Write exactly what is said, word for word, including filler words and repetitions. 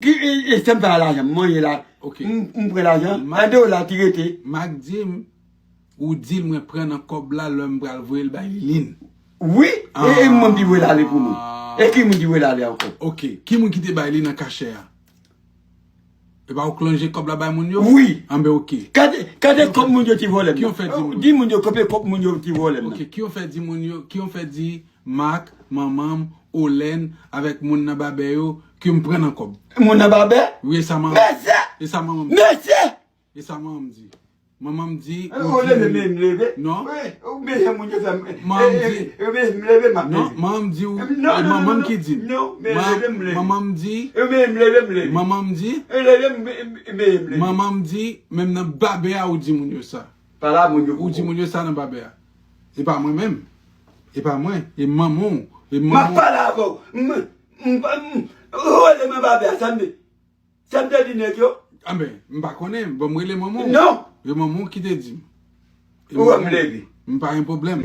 Ki, e, e, sa m fè a lajan, m manje la. Ok. M, m pran lajan, Mak, an dola ki rete. Mak di m, ou di l mwen pran nan kòb la lè m pral voye l bay Liline. Wi, e, e mwen ki voye l ale pou mwen. E ki moun ki voye l ale ankò? Ok, ki moun ki te bay li nan kachè a? E pa ou k lonje kòb la bay moun yo? Wi. Anben, ok. Gade, gade kòb moun yo ki vòlè m nan. Ki yo fè di moun? Di moun yo kote kòb moun yo ki vòlè m nan. Ok, ki yo fè di moun yo, ki yo fè di Mak, manman m, Olèn, avèk moun nan Babè yo, ke m pran nan kòb? Moun nan Babè? Wi, e sa manman. Mesye! E sa manman m di. Mesye! E sa manman m di? Manman m di, ou di leve, men m leve. Non. Ou bezwen moun yo fè m. Manman m di, men m leve, m ap leve. Non, manman m di, ou, non, non, manman m ki di m. Non, men leve, m leve. Manman m di, men m leve, m leve. Manman m di, leve, m leve. Manman m di, menm nan Babè a ou di moun yo sa. Pa la moun yo. Ou di moun yo sa nan Babè a. E pa mwen menm. E pa mwen. E manman w. E manman w. M ap pale avè w. M, m, m, ou rele mwen Babè a, sa m di? Sa m te di nèg yo? Anben, m pa konnen. Bon, m rele manman w. Non. E manman w ki te di m. E ou wè m leve. M pa gen pwoblèm.